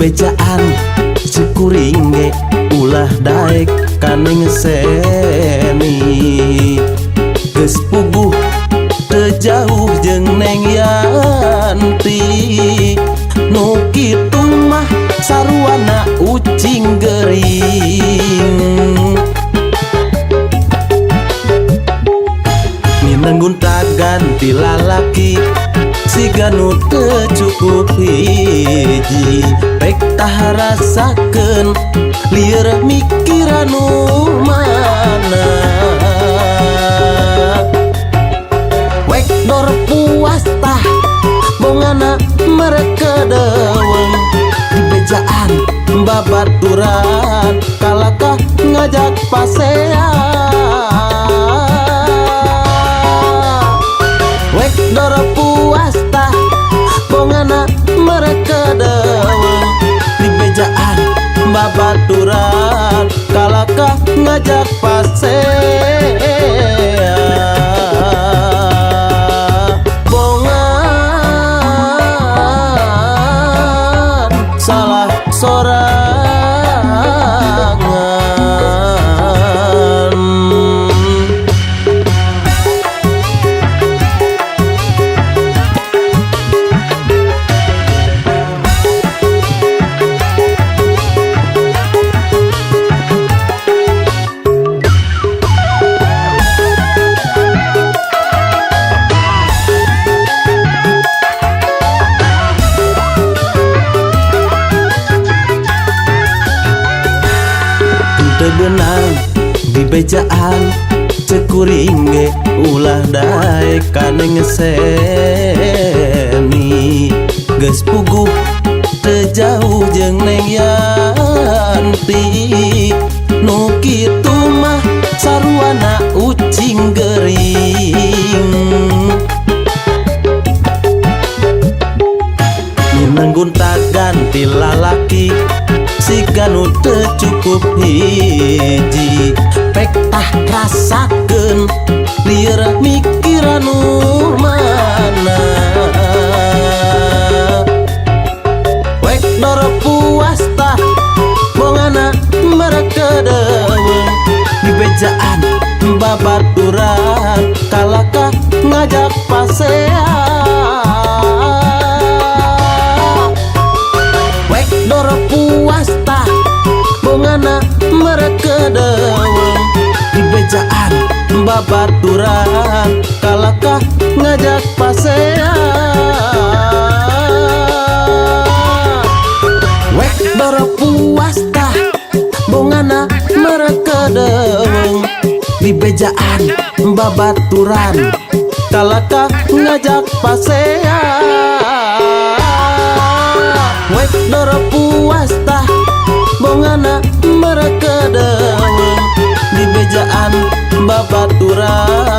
Dibejaan cekuring ge ulah daek kaneng seni. Geus puguh teu jauh jeung Neng Yanti, nu kitu mah saruana ucing gering. Mineng gonta ganti lalaki siga nu teu cukup hiji, pek tah rasakeun lieur mikiran nu mana. Wek dor puas tah bongana mereka deweng, dibejaan babaturan kalakah ngajak pasea. Wek dor puas tah bongana mereka deweng, dibejaan babaturan kalakah ngajak pasea. Bongan salah sorangan. Teu beunang dibejaan cekuring ge ulah daek kaneng seni. Geus puguh teu jauh jeung Neng Yanti, nu kitu mah saruana ucing gering. Mineng gonta ganti lalaki siga nu teu cukup hiji, pek tah rasakeun lieur mikiran nu mana. Wek dor puas tah bongana mereka deweng, dibejaan babaturan kalakah ngajak pasea. Wek dor puas tah bongana mereka deweng, dibejaan babaturan kalakah ngajak pasea. Wek dor puas tah bongana mereka deweng, dibejaan babaturan kalakah ngajak pasea. Wek dor puas tah bongana mereka deweng, dibejaan babaturan